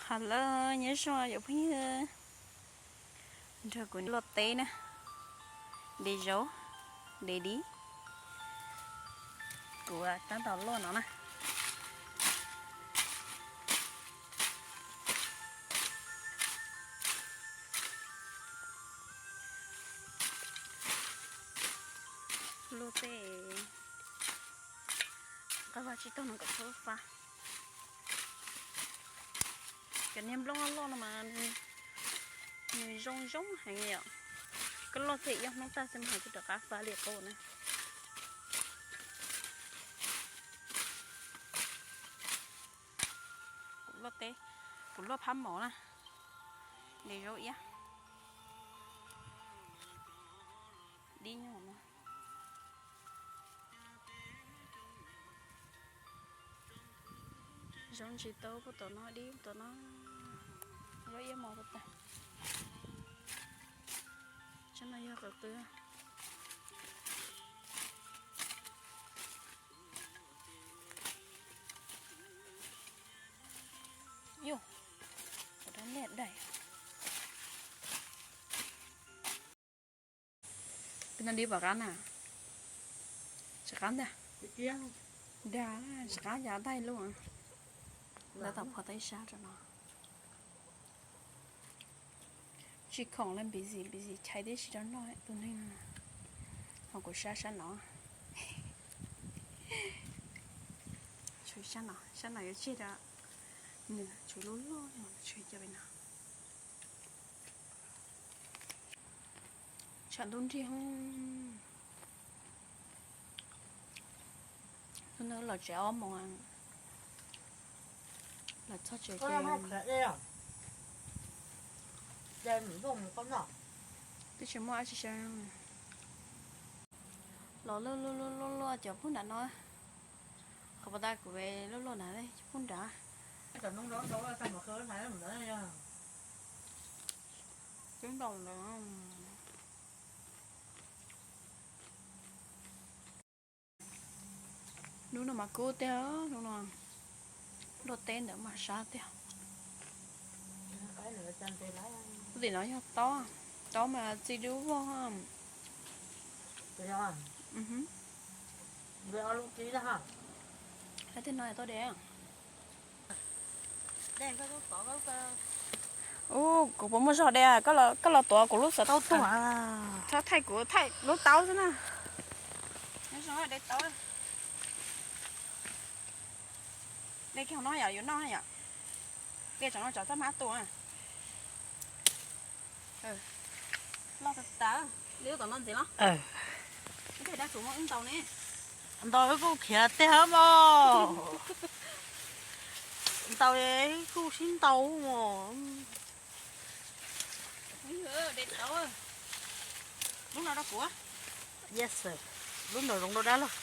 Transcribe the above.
Hello, nyob zoo yom phooj ywg, nrog kuv luaj teb na, de zaub, de dib. Kuv tab tom luaj no na. Luaj teb, qab vaj tsib taug no kom txhob fa. Cov niag nplooj loj loj no mas nws zoo zoo heev yom. Koj luaj teb ib ob hnub tag xwb mas hais tsis rov qab fa li qub na. Kuv luaj teb, kuv luaj phab mov na, de zaub iab, dib nyob no. Zaub ntsis tau puag tom no, dib tom no, zaub iab mos puag ta. Tsab no yog qws qw. Yus, ua dab liag daim. Peb no dib pom qab na, tsis qab ntag. Dag, tsis qab cas daig luaj. Tab tom phua tau ib sab rau no. Tsis khoom li busy busy chais tib si rau noj tus neeg no. Ho kuv sab sab no. Tshuav sab no, sab no yuav tseg rau nws tshuav lub loj no, tshuav cov pem no. Tshav ntuj nrig. Hnub no los tsev ob moos, los txog tsev ces twb tsis muaj dab tsi xyaw. Los luaj luaj luaj luaj cov pug nram no, qhov pas tas kuv luaj luaj na, cov pug nrad. Cov ntau ntawd. Hnub no mas kub tiag, hnub no luaj teb ntawd mas sab tiag. Lub tim no yog taub, taub mas txi dub vog. Tej no tau de. Ub, kuv puas muaj zog de, koj los tuav kuv lub xov tooj. Thaij kuv thaij lub taub xwb na. De kiag hauv no yom, yuav noj yom. De tsam no tso txaj hmab tua. Loj tas tas, li tom no ntxiv los? Ntau kuj khiav tiag mog. Ntau kuj sib ntau mog. De tau. Lub no rau kuv. Yes sir. Lub no zoo rau dab laug.